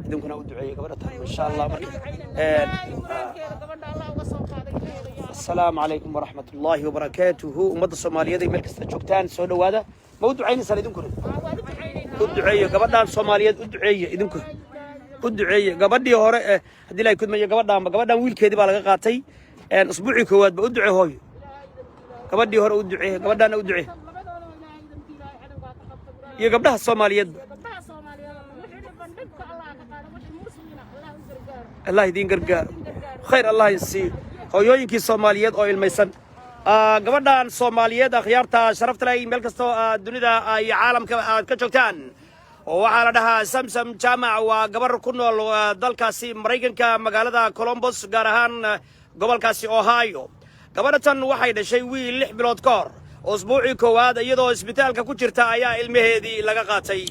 Idinkuna u duceeya gabadha tan, insha Allah. Marka Ilaahay muraadkeeda gabadha Allah uga soo qaaday ilmaheeda yaa. Asalaamu calaykum waraxmat ullaahi wabarakaatuhu. Ummadda Soomaaliyeed ay meel kasta joogtaan, soo dhowaada. Ma u ducaynaysaan idinkuna? Waa u ducaynaynaa. U duceeya gabadhan Soomaaliyeed, u duceeya idinku, u duceeya. Gabadhii hore ee haddii ilahay kudmayo, gabadhaanba, gabadhan wiilkeedii baa laga qaatay usbuucii koowaad ba. U ducee hooyo, gabadhii hore u ducee, gabadhaana u ducee. Labadooda Ilaahay idamkii, Ilaahay cadowgaa ka qabta muraadka. Iyo gabdhaha Soomaaliyeedba. Gabdhaha Soomaaliyeed oo dhan, wixii dhiban dhibka Allah ka qaado, wixii muslimiina Allah u gargaaro. Allah idiin gargaaro, khayr Allah idin siiyo, hooyooyinkii Soomaaliyeed oo ilmaysan. Gabadhan Soomaaliyeed, akhyaarta sharafta leh, meel kastoo aad dunida iyo caalamka aad ka joogtaan, waxaa la dhahaa Samsam Jaamac. Waa gabar ku nool dalkaasi Maraykanka, magaalada Columbus, gaar ahaan gobolkaasi Ohio. Gabadha tan waxay dhashay wiil 6 bilood ka hor. Usbuucii koowaad iyadoo isbitaalka ku jirta ayaa ilmaheedii laga qaatay.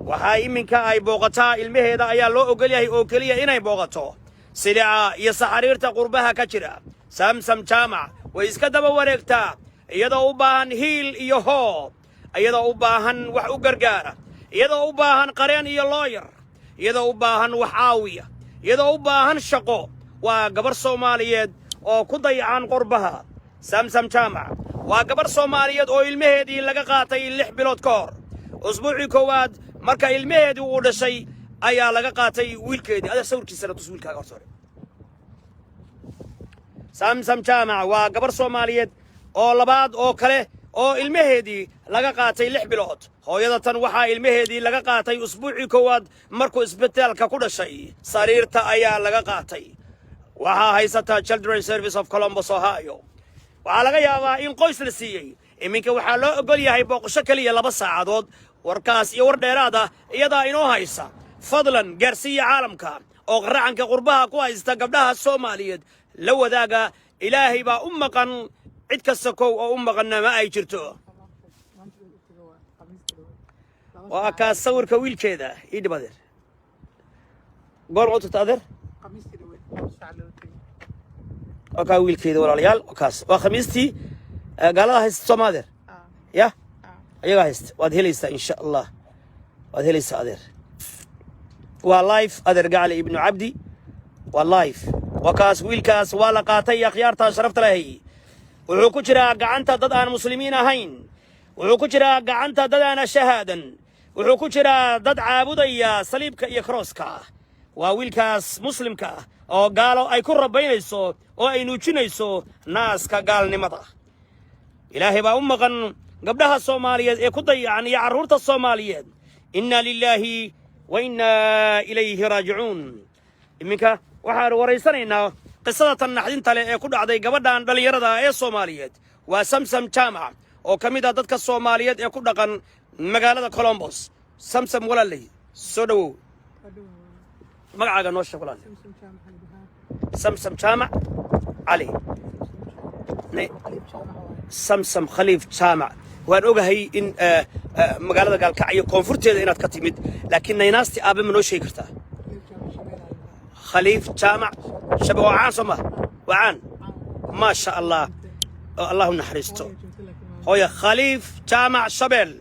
Waxaa iminka ay booqataa ilmaheeda ayaa loo ogol yahay oo keliya inay booqato. Silica iyo saxariirta qurbaha ka jira, Samsam Jaamac way iska daba wareegtaa, iyadoo u baahan hiil iyo hoo, iyadoo u baahan wax u gargaara, iyadoo u baahan qareen iyo lawyer, iyadoo u baahan wax caawiya, iyadoo u baahan shaqo. Waa gabar Soomaaliyeed oo ku dayacan qurbaha. Samsam Jaamac waa gabar Soomaaliyeed oo ilmaheedii laga qaatay 6 bilood ka hor. Usbuucii koowaad marka ilmaheedii uu dhashay ayaa laga qaatay wiilkeedii. Adeer, sawirkiisana tus wiilkaaga horta hore. Samsam Jaamac waa gabar Soomaaliyeed oo labaad oo kale oo ilmaheedii laga qaatay 6 bilood. Hooyada tan waxaa ilmaheedii laga qaatay usbuucii koowaad markuu isbitaalka ku dhashay. Sariirta ayaa laga qaatay. Waxaa haysataa Children Service of Columbus, Ohio. Waxaa laga yaabaa in qoys la siiyey. Iminka waxaa loo ogol yahay booqasho keliya 2 saacadood. Warkaas iyo war dheeraad ah iyadaa inoo haysa. Fadlan gaarsiiya caalamka oo qaracanka qurbaha ku haysta gabdhaha Soomaaliyeed la wadaaga. Ilaahay baa u maqan, cid kasta kow oo u maqanna ma ay jirto. Waa kaas sawirka wiilkeeda. Ii dhib, adeer. Goor u tagta, adeer? Waa kaa wiilkeeda, walaalayaal, waa kaas. Waa Khamiistii. Gaalada haysta sooma, adeer? Ya, ayagaa haysta. Waad helaysaa, insha Allah, waad helaysaa, adeer. Waa live, adeer Gacali Ibnu Cabdi, waa live. Waa kaas wiilkaas, waa la qaatay. Akhyaartaa sharafta lehay, wuxuu ku jiraa gacanta dad aan muslimiin ahayn, wuxuu ku jiraa gacanta dad aan shahaadan, wuxuu ku jiraa dad caabudaya saliibka iyo crosska. Waa wiilkaas muslimka ah oo gaalo ay ku rabaynayso oo ay nuujinayso naaska gaalnimada. Ilaahay baa u maqan gabdhaha Soomaaliyeed ee ku dayacan iyo carruurta Soomaaliyeed. Inna lilaahi wa innaa ilayhi raajicuun. Iminka waxaanu waraysanaynaa qisada tan naxdinta leh ee ku dhacday gabadhan dhallinyarada ee Soomaaliyeed. Waa Samsam Jaamac oo ka mid ah dadka Soomaaliyeed ee ku dhaqan magaalada Columbus. Samsam, walaalay, soo dhowow. Magacaaga noo sheeg, walaalay. Samsam Jaamac Cali. Samsam Khaliif Jaamac. Waan ogahay in magaalada Gaalkacyo koonfurteeda inaad ka timid, laakiin naynaastii aabe ma noo sheegi kartaa? Khaliif Jaamac Shabe. Waa caan, soo ma? Waa caan, maasha Allah. Oo Allah u naxariisto hooya. Khaliif Jaamac Shabeel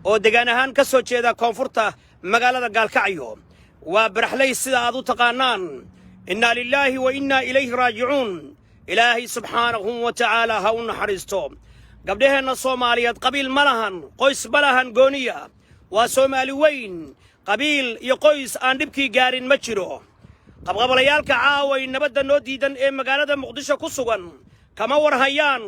oo degaan ahaan ka soo jeeda koonfurta magaalada Gaalkacyo, waa Baraxley sida aad u taqaanaan. Innaa lilaahi wa innaa ilayhi raajicuun. Ilaahay subxaanahu wa tacaala ha u naxariisto gabdhaheenna Soomaaliyeed. Qabiil ma lahan, qoys ma lahan gooniya, waa Soomaali weyn. Qabiil iyo qoys aan dhibkii gaarin ma jiro. Qabqablayaalka caaway nabadda noo diidan ee magaalada Muqdisho ku sugan kama war hayaan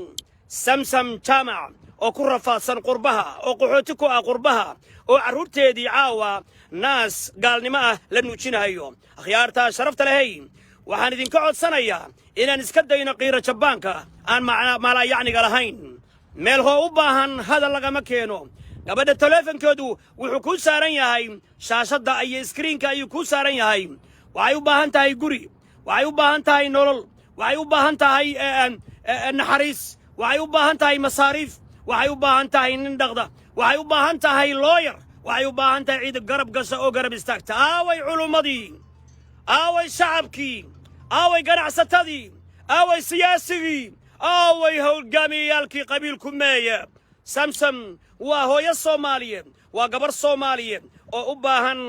Samsam Jaamac oo ku rafaadsan qurbaha, oo qaxooti ku ah qurbaha, oo carruurteedii caawa naas gaalnimo ah la nuujinayo. Akhyaartaa sharafta lehay, waxaan idinka codsanayaa inaan iska dayno qiiro jabbaanka aan maalaayacniga lahayn. Meel hoo u baahan hadal lagama keeno. Gabadha taleefankeedu wuxuu kuu saaran yahay shaashadda iyo screenka ayuu kuu saaran yahay. Waxay u baahan tahay guri, waxay u baahan tahay nolol, waxay u baahan tahay naxariis, waxay u baahan tahay masaariif, waxay u baahan tahay nin dhaqda, waxay u baahan tahay lawyer, waxay u baahan tahay ciid garab gasha oo garab istaagta. Aaway culummadii? Aaway shacabkii? Aaway ganacsatadii? Aaway siyaasigii? Aaway howlgaamiyayaalkii qabiilku meeye? Samsam waa hooyo Soomaaliyeed, waa gabar Soomaaliyeed. Oo u baahan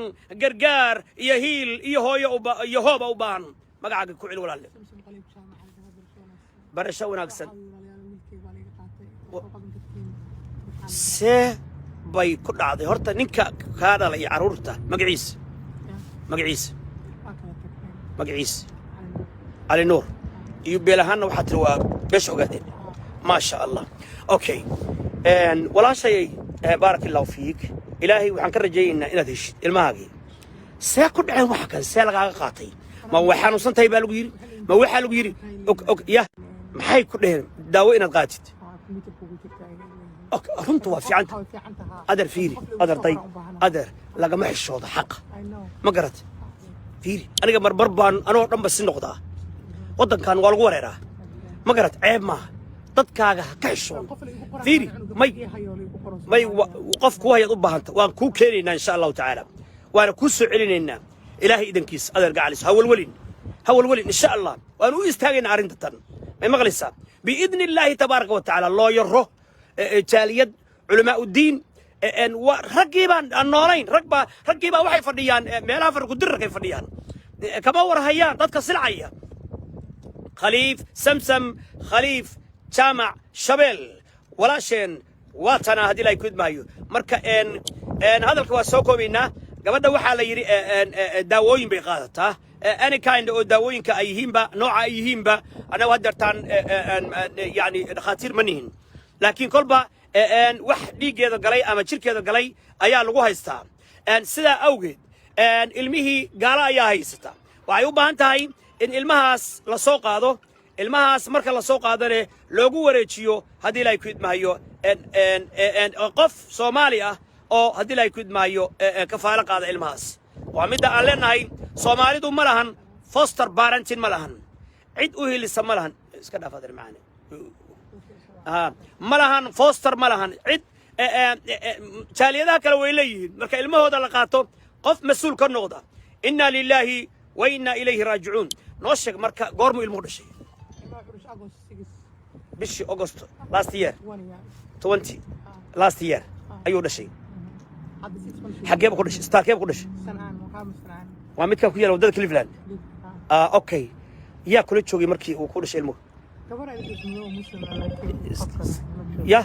gargaar iyo hiil iyo hooyo iyo hooba u baahan. Magacaaga ku celi, walaalle. Samsam Qaliib Jaamac Algaha. Barasho wanaagsan. Walaalayaal, wiilkay baa laga qaatay oo qaban kartiin. See bay ku dhacday horta? Ninka kaa dhalay carruurta magaciisa, magaciisa? Waa kala tagteen. Magaciisa? Cali Nuur. Iyo beel ahaanna waxaa tiri waa beesha Ogaadeen. Maasha Allah. Okay, walaashayay, baarak Allahu fiik. Ilaahay waxaan ka rajaynaynaa inaad heshid ilmahaagii. See ku dhaceen waxa kan? See lagaaga qaatay? Ma way xanuunsan tahay baa lagu yidhi? Ma waxaa lagu yidhi og ya maxay ku dheheen? Daawo inaad qaatid? Computerka ugu jirta ay leeyihiin. Ok, runta waa fiicanta. Way fiican tahaa. Adeer, fiiri, adeer, day, adeer, lagama xishoodo xaqa. I know. Ma garat? Fiiri, aniga marmar baan anoo dhanba si noqdaa. Waddankan waa lagu wareeraa, ma garat? Ceeb maaha, dadkaaga ha ka xishoon. Qof la igu qoran. Fiiri, may hayo la igu qoran. May qof kuu hayaad u baahanta. Waan kuu keenaynaa, insha Allahu tacaala, waana kuu soo celinaynaa Ilaahay idankiis. Adeer gacalis, ha walwelin, ha walwelin. Insha Allah waan u istaagaynaa arrinta tan. May maqlaysaa? Biidni Illaahi tabaaraka wa tacaala. Looyaro, jaaliyad, culamaa uddiin, raggii baan aan noolayn. Rag baa, raggii baa waxay fadhiyaan meelaha farkudirarkay fadhiyaan. Kama warhayaan dadka silcaya. Khaliif, Samsam Khaliif Jaamac Shabeel, walaasheen waa tana. Haddii Ilahay ku idmaayo, marka een een hadalka waa soo koobaynaa. Gabadha waxaa la yidhi daawooyin bay qaadataa, any kind oo daawooyinka ay yihiinba, nooca ay yihiinba. Annagu haddeertaan yani dhakhaatiir ma nihin, laakiin kolba wax dhiiggeeda galay ama jirkeeda galay ayaa lagu haystaa. Sidaa awgeed ilmihii gaalo ayaa haysata. Waxay u baahan tahay in ilmahaas la soo qaado. Ilmahaas marka la soo qaadane loogu wareejiyo, haddii Ilaahay ku idmaayo, qof Soomaali ah oo, haddii Ilaahay ku idmaayo, kafaalo qaada ilmahaas. Waa midda aan leenahay: Soomaalidu ma lahan foster parenting, ma lahan cid u helisa, ma lahan. Iska dhaaf, adeer macaane. Ma lahan foster, ma lahan cid. Jaaliyadaha kale way leeyihiin marka ilmahooda la qaato qof mas-uul ka noqda. Inna lilaahi wa inna ilayhi raajicuun. Noo sheeg marka, goormuu ilmuhu dhashay? Ilmaha wuxuu dhashay August 6. Bishii August last year? 1 year. 20 last year ayuu dhashay. Hadda 6 months. Xaggeeba ku dhashay? Isbitaalkeeba ku dhashay? Sanaan, maqaam Sanaan. Waa midkaa ku yaala waddada Cleveland? Ah. Ah, okay. Yaa kula joogay markii uu ku dhashay ilmuhu? Gabar ay la joogto madow Muslim ah, laakiin qof kale ma joogo. Ya?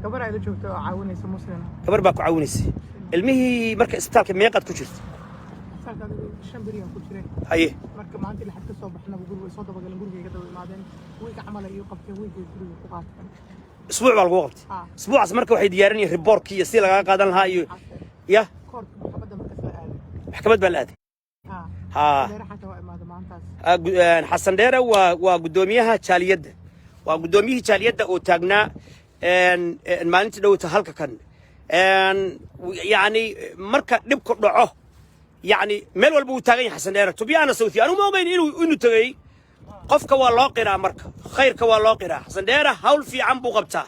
Gabar ay la joogto oo caawinaysa, Muslim ah. Gabar baa ku caawinaysay ilmihii. Marka isbitaalka meeqaad ku jirta? Isbitaalka adigu 5 beri aan ku jiray. Haye. Marka maalintii lixad ka soo baxnaba guriga way soo dabagaleen, guriga iga daba imaadeen. Wiiga camal ay ii qabteen, wiigay guriga ku qaateen. Isbuuc baa lagu qabtay? Ah. Isbuucaas marka waxay diyaarinayeen reportkii iyo sidii lagaga qaadan lahaa iyo ya? Courtka maxkamadda markaas la aaday. Maxkamad baa la aaday? Ah. Ha. Dheere xataa waa imaada maantaas. Xasan Dheere waa guddoomiyaha jaaliyadda, waa guddoomiyihii jaaliyadda oo taagnaa een, een, maalintii dhowta halka kan. Yacni marka dhibku dhaco, yacni meel walba wuu taagan yahay Xasan Dheere. To be honest with you, anigu ma ogeyn inuu tegey. Qofka waa loo qiraa, marka khayrka waa loo qiraa. Xasan Dheere hawl fiican buu qabtaa.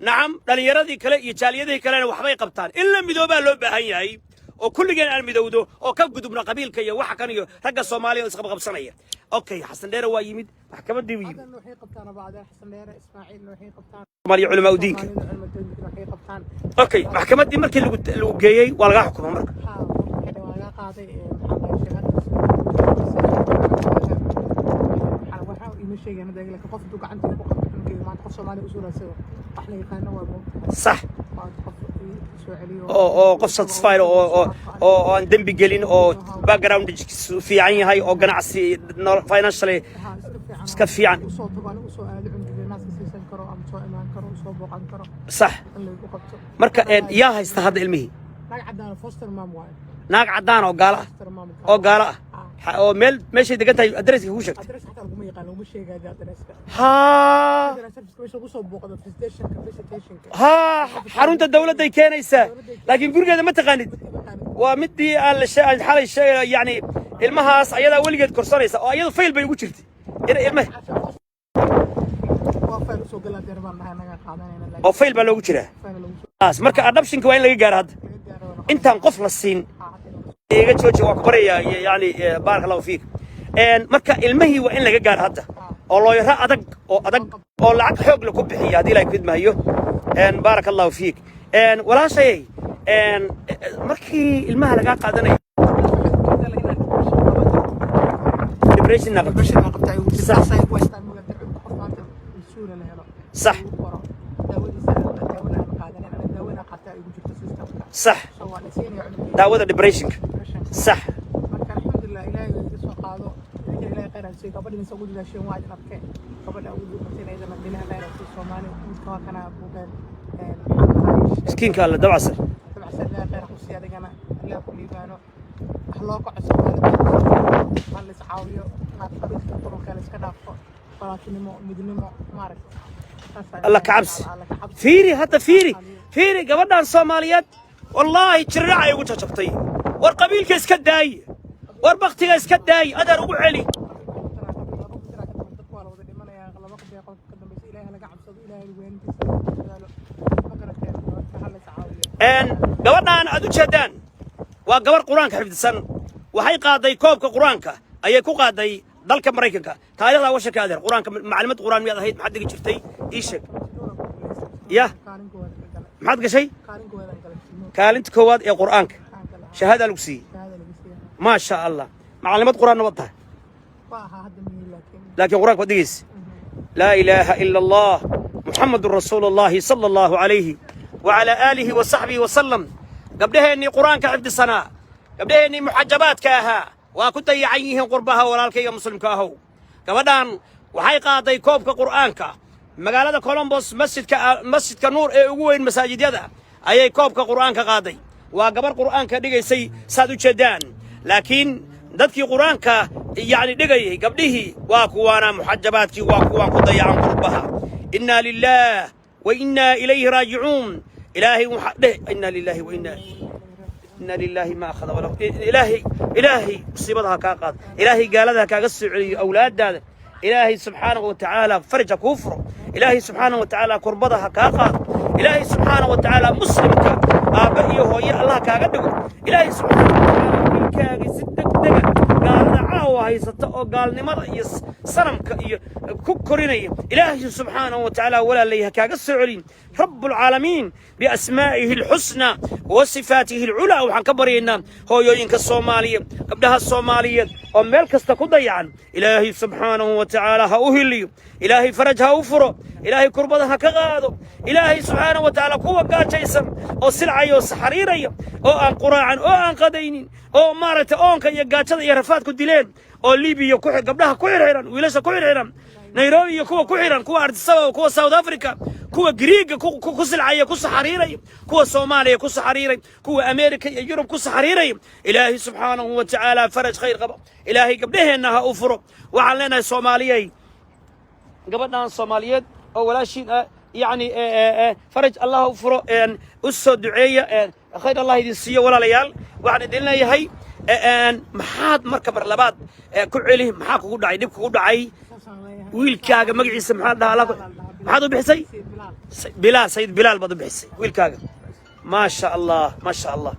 Nacam, dhallinyaradii kale iyo jaaliyadihii kalena waxbay qabtaan. In la midoobaa loo baahan yahay oo kulligeen aan midowdo oo ka gudubno qabiilka iyo waxa kan iyo ragga Soomaaliya oo isqabqabsanaya. Okay, Xasan Dheere waa yimid, maxkamaddii buu yimid. Haddana waxay qabtaan abacdeen Xasan Dheere, Ismaaciilna waxay qabtaan. Soomaaliya culamaa udiinka. Soomaalida culimo diinka waxay qabtaan. Okay, maxkamaddii markii lagu geeyey waa lagaa xukuma marka? Haa, marka waxay dhaheen waa laga qaaday maxaa la sheegay, waxa ima sheegeen hadda, laakiin qof intuu gacanta ku qabto cunugeyga maanta, qof Soomaali usoo raadsado, wax la yaqaano waa moogtahay. Sax. Waa qof ii soo celiyo. Oo qof satisfied oo aan dembi gelin oo background fiican yahay oo ganacsi financially Haa, iska fiican. Iska fiican. Usoo tago, anigu usoo aado cunugeyga, naaska siisan karo ama soo imaan karo, usoo booqan karo. Sax. In laygu qabto. Marka yaa haysta hadda ilmihii? Naag caddaan, foster mom waaye. Naag caddaan oo gaalo ah? Foster mom. Oo gaalo ah. Oo meeshay degan tahay adresska kuu sheegtay? Address xataa laguma yaqaan, laguma sheegaayo addresska. Haa. Address service meesha lagu soo booqdo, visitationka. Haa, xarunta dawladday keenaysaa, laakiin gurigeeda ma taqaanid. Waa midii aan la aan xalay sheegay. Yani ilmahaas ayadaa weligeed korsanaysa oo ayadu file bay ugu jirtay in ilmaha Waa file usoo galaa deer baan nahay naga qaadanayna laakiin oo file baa loogu jiraa. File lagu soo Taas marka adoptionka waa in laga gaaro hadda. Laga gaaro. Intaan qof la siin iga jooji, waa ku baraya. Yani baaraka Allahu fiik. Marka ilmihii waa in laga gaaro hadda oo looyaro adag oo adag oo lacag xoog la ku bixiya, haddii Ilahay ku idmaayo. Baaraka Allahu fiik. Walaashayay. Markii ilmaha lagaa qaadanayo depression na qabtay. Depression qabtay ugu Sax. jirta, ay ku haystaan muganta qof maanta mas-uula la helo lagu qoro daawadiisa, daawada aan qaadanin, ana daawada qaataa igu jirta systemka. So waa la siinaya cunugeyga. Daawada depressionka. Depressionka. Marka alxamdulilah, Ilaahay iga soo qaado idinka, Ilaahay khayr ha siiyo. Gabadha insa ugu dadaasheen waa idin arkeen, gabadha ugu duubateen iyadana Ilaahay khayr ha siiyo. Soomaali midka waa kana buugeen, maxaa lahay? Miskiinka alle Dabcasar. Dabcasar, Ilaahay khayr ha ku siiyo, adigana Ilaah ku liibaano. Wax loo kaco Soomaalida, ha la is caawiyo, qabiilka qurunka la iska dhaafo, walaaltinimo, midnimo, maaragta. Alla ka cabsi. Alla ka cabsi. Fiiri hadda, fiiri, fiiri gabadhan Soomaaliyeed, wallaahi jirracay ugu jajabtay. War qabiilka iska daayi, war baktiga iska daayi, adeer ugu celi. Dadku waa la wada dhimanayaa, laba qof qofka ka dambaysa. Ilaahay laga cabsado, Ilaahay weyntiisa dadaalo, ma garateen? Marka ha la is caawiyo. Gabadhan aad u jeedaan waa gabar Qur-aanka xifdisan. Waxay qaaday koobka Qur-aanka ayay ku qaaday dalka Maraykanka. Taariikhdaa uga sheekay, adeer. Qur-aanka, macalimad Qur-aan miyaad ahayd? Maxaad dhigi jirtay? Ii sheeg. Yah. Kaalin koowaad ka galay. Maxaad gashay? Kaalin koowaad galay. Kaalinta koowaad ee Qur-aanka. Aan galay. Shahaada lagu siiyey? Shahaada lagu siiyey. Maasha Allah. Macalimad Qur-aanna waad tahay? Waa ahaa, hadda miyi laakiin. Laakiin Qur-aanka waad dhigaysa. Laa ilaaha ila Allah, Muxamadun rasuulu Allahi sala Allahu calayhi wacala aalihi wa saxbihi wasalam. Gabdhaheennii Qur-aanka xifdisanaa, gabdhaheennii muxajabaadka ahaa waa ku dayacan yihiin qurbaha. Walaalkayga muslimka ahow, gabadhan waxay qaaday koobka Qur'aanka magaalada Columbus, masjidka Nuur ee ugu weyn masaajidyada ayay koobka Qur'aanka qaaday. Waa gabar Qur'aanka dhigaysay, saad u jeedaan, laakiin dadkii Qur'aanka yacni dhigayay, gabdhihii waa kuwaana, muxajabaadkii waa kuwaan ku dayacan qurbaha. Inna lilah wa inna ilayhi raajicuun. Ilaahay waxa dheh, inna lillahi wa inna, inna lillahi ma akhada walahu. Ilaahay, Ilaahay musiibada ha kaa qaado, Ilaahay gaalada ha kaaga soo celiyo awlaadaada, Ilaahay subxaanahu wa tacaala faraj ha kuu furo, Ilaahay subxaanahu wa tacaala kurbada ha kaa qaado, Ilaahay subxaanahu wa tacaala muslimka aabba iyo hooye Allah kaaga dhigo, Ilaahay subxaanahu wa tacaala wiilkaagii si degdega gaalada caawa haysata oo gaalnimada iyo sanamka iyo ku korinaya, Ilaahay subxaanahu wa tacaala walaalay ha kaaga soo celin. Rabbulcaalamiin biasmaa'ihi alxusnaa wa sifaatihi alculaa waxaan ka baryaynaa hooyooyinka Soomaaliyeed, gabdhaha Soomaaliyeed oo meel kasta ku dayacan, Ilaahay subxaanahu wa tacaala ha u hiliyo, Ilaahay faraj ha u furo, Ilaahay kurbada ha ka qaado, Ilaahay subxaanahu wa tacaala kuwa gaajaysan oo silcaya oo saxariiraya oo aan quraacan oo aan qadaynin oo maaragtay oonka iyo gaajada iyo rafaadku dileen oo Libiya ku gabdhaha ku xirxiran, wiilasha ku xirxiran Nairobi iyo kuwa ku xiran, kuwa Addis Ababa, kuwa South Africa, kuwa Griiga ku silcaya, ku saxariiraya, kuwa Soomaaliya ku saxariiray, kuwa America iyo Yurub ku saxariiraya, Ilaahay subxaanahu wa tacaala faraj khayr qaba Ilaahay gabdhaheenna ha u furo. Waxaan leenahay Soomaaliyey, gabadhan Soomaaliyeed oo walaashiin ah, yacni faraj Allah u furo, u soo duceeya, khayr Allah idin siiyo. Walaalayaal, waxaan idin leeyahay, maxaad marka mar labaad ku celi? Maxaa kugu dhacay? Dhib kugu dhacay? Wiilkaaga magaciisa maxaa dhahaa? Maxaad u bixisay? Bilaal, Sayid Bilaal baad u bixisay wiilkaaga. Maasha Allah, maasha Allah.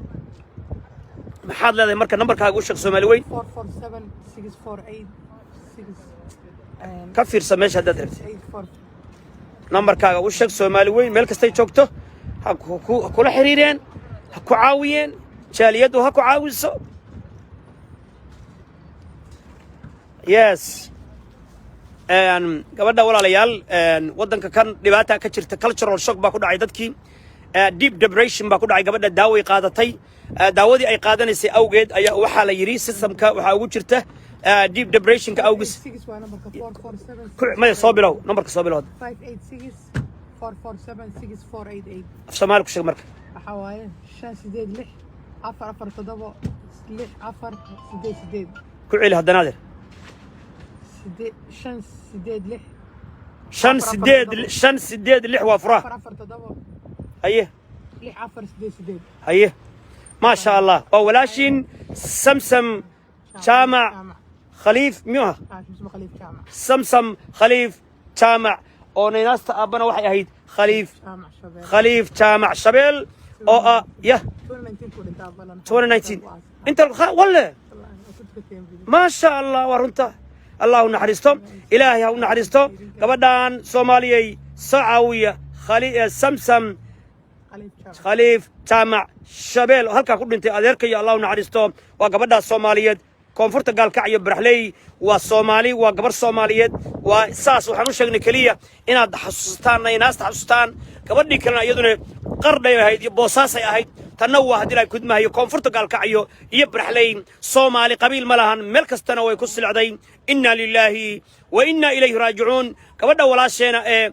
Maxaad leedahay marka? Nambarkaaga u sheeg Soomaali weyn. 447 648 6. Ka fiirsa meesha haddaad rabtid. 84. Nambarkaaga u sheeg Soomaali weyn meel kastay joogto, ha kula xiriireen, ha ku caawiyeen, jaaliyaddu ha ku caawiso. Yes. Gabadha, walaalayaal, waddanka kan dhibaata ka jirta, cultural shock baa ku dhacay dadkii, deep depression baa ku dhacay gabadha. Daaway qaadatay. Daawadii ay qaadanaysay awgeed ayaa waxaa la yidhi systemka waxaa ugu jirta deep depressionka awgiis. Six waa nambarka, 447. Maya, soo bilow nambarka, soo bilow. 586 447 6488. Af Soomaali ku sheeg marka. Waxaa waaye 586 447 6488. Ku celi haddana, adeer. 8 5 8 6. 5 4 4 8 7. 5 8 6 waa furaha. 4 4 7. Haye. 6 4 8 8. Haye, maasha Allah. Waa walaashiin Samsam Jaamac. Jaamac. Khaliif miyuu aha? Ah, Shamsuma Khaliif Jaamac. Samsam Khaliif Jaamac oo naynaasta aabbana waxay ahayd Khaliif. Jaamac Shabeel. Khaliif Jaamac Shabeel oo ah yah. 2019 ku dhintaa balan. 2019 inta walle. Maasha Allah, waa runta. Allah u naxariisto, Ilaahay ha u naxariisto gabadhan. Soomaaliyey, soo caawiya Samsam. Khaliif Jaamac. Khaliif Jaamac Shabeel oo halkaa ku dhintay adeerkayo, Allah u naxariisto. Waa gabadhaas Soomaaliyeed, koonfurta Gaalkacyo, Baraxley. Waa Soomaali, waa gabar Soomaaliyeed. Waa saas. Waxaan u sheegnay keliya inaad xasuustaan, inaasta xasuustaan. Gabadhii kalena iyaduna Qardhay ahayd iyo Boosaasay ahayd. Tanna waa, haddii la kudmahayo, koonfurta Gaalkacyo iyo Baraxley. Soomaali qabiil ma lahan, meel kastana way ku silcday. Inna lilaahi wa inna ilayhi raajicuun. Gabadha walaasheena ee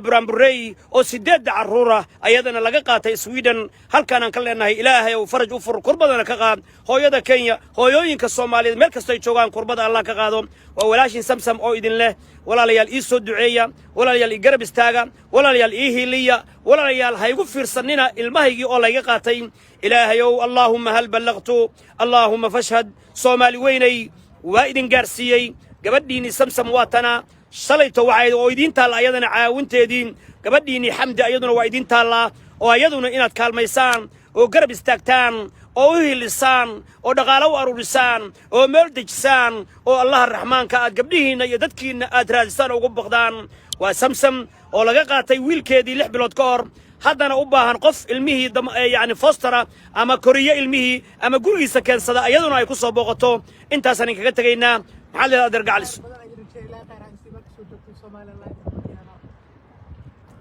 Buraanburey oo sideedda carruura ayadana laga qaatay Sweden, halkaan aan ka leenahay Ilaahay uu faraj u fur, kurbadana ka qaad. Hooyada Kenya, hooyooyinka Soomaaliyeed meel kastay joogaan, kurbada Allah ka qaado. Waa walaashin Samsam oo idin leh: walaalayaal, ii soo duceeya. Walaalayaal, ii garab istaaga. Walaalayaal, ii hiiliya. Walaalayaal, ha igu fiirsannina ilmahaygii oo layga qaatay. Ilaahayow, allaahumma hal ballaqtu, allaahumma fashhad. Soomaali weynay, waa idin gaarsiiyey. Gabadhiinii Samsam waa tana shalayto waxay oo idiin taalla ayadana caawinteedii. Gabadhiinii Xamdi ayaduna waa idiin taallaa, oo ayaduna inaad kaalmaysaan oo garab istaagtaan oo u hilisaan oo dhaqaalo u aruurisaan oo meel dejisaan oo Allaha Raxmaanka aad gabdhihiinna iyo dadkiinna aad raadisaan oo ugu baqdaan. Waa Samsam oo laga qaatay wiilkeedii 6 bilood ka hor, haddana u baahan qof ilmihii yani fostera ama koriyo ilmihii ama gurigiisa keensada, ayaduna ay ku soo booqato. Intaasaan inkaga tegaynaa. Maxaa leedahay, adeer Gaclis? Badan ay rajay, ilaa khayr aan sii marka soo joogtay Somaliland.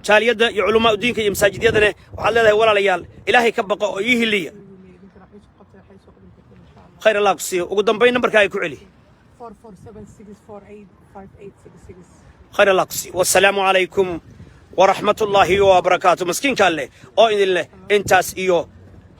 Jaaliyadda iyo culamaa diinka iyo masaajidyadane waxaad leedahay: walaalayaal, Ilaahay ka baqo oo ii hiliya. Idinkana waxay soo qabtay, waxay soo qaban kartiin, insha Allah. Khayr Allah ku siiyo. Ugu dambayn, nambarka ay ku celi. 447-648-5866. Khayr Allah ku siiyo. Wasalaamu calaykum waraxmat ullaahi wabarakaatu. Maskiinka alleh oo idin leh intaas iyo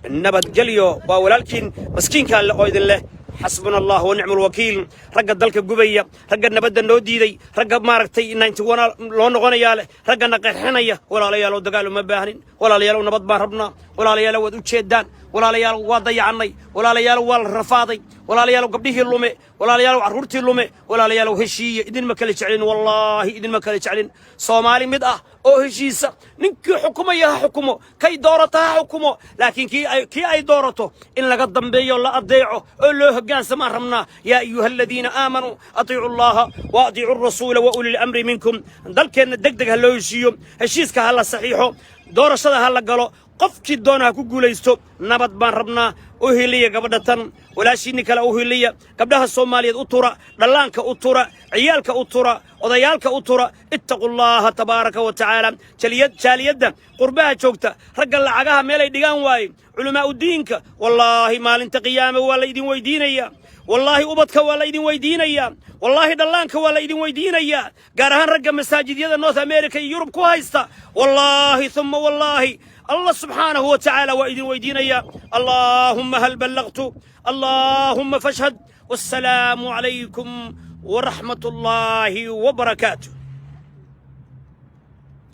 nabadgelyo. Waa walaalkiin maskiinka alleh oo idin leh: xasbuna Allah wa nicma alwakiil. Ragga dalka gubaya, ragga nabadda noo diiday, ragga maaragtay 91 loo noqonayaa leh, raggana qeexinaya, walaalayaalow, dagaal uma baahnin. Walaalayaalow, nabad baan rabnaa. Walaalayaalow, waad u jeedaan. Walaalayaalow, waa dayacannay. Walaalayaalow, waa la rafaaday. Walaalayaalow, gabdhihii lume. Walaalayaalow, carruurtii lume. Walaalayaalow, heshiiye. Idinma kala jeclin, wallaahi idinma kala jeclin. Soomaali mid ah oo heshiisa, ninkii xukumaya ha xukumo, kay doorata ha xukumo, laakiin kii ay doorato in laga dambeeyo, la adeeco oo loo hoggaansamaan rabnaa. Yaa ayuha aladiina aamanuu atiicu allaha wa atiicu rasuula wa uli lamri minkum. Dalkeenna deg deg ha loo heshiiyo, heshiiska ha la saxiixo, doorashada ha la galo, qofkii doona ha ku guulaysto. Nabad baan rabnaa. U hiliya gabadha tan, walaashiinni kale u hiliya. Gabdhaha Soomaaliyeed u tura, dhallaanka u tura, ciyaalka u tura, odayaalka u tura. Ittaqu llaha tabaaraka wa tacaala. Jaaliyadda qurbaha joogta, ragga lacagaha meelay dhigaan waaye, culamaa udiinka, wallaahi maalinta qiyaame waa la idin weydiinayaa. Wallaahi ubadka waa la idin weydiinayaa. Wallaahi dhallaanka waa la idin weydiinayaa, gaar ahaan ragga masaajidyada North America iyo Yurub ku haysta. Wallaahi uma wallaahi, Allah subxaanahu wa tacaala waa idin weydiinayaa. Allaahumma hal ballaqtu, allaahumma fashhad. Wassalaamu calaykum waraxmat ullaahi wabarakaatu.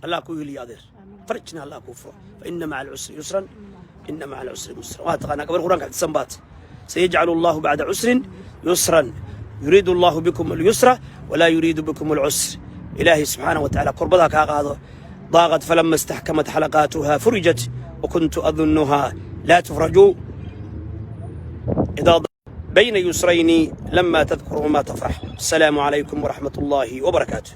Allah ku hiliya, adeer, farjna Allah kuu furo. Fa ina maca alcusri yusran, ina maca alcusri yusran. Waa taqaanaa, gabar Qur'aanka xifdisan baat. Sayajcalu allahu bacda cusrin yusran. Yuriidu allahu bikum alyusra walaa yuriidu bikum alcusr. Ilaahay subxaanahu wa tacaala kurbadaa kaa qaado. ضاقت فلما استحكمت حلقاتها فرجت وكنت أظنها لا تفرج. إذا بين يسرين لما تذكرهما تفرح. السلام عليكم ورحمة الله وبركاته.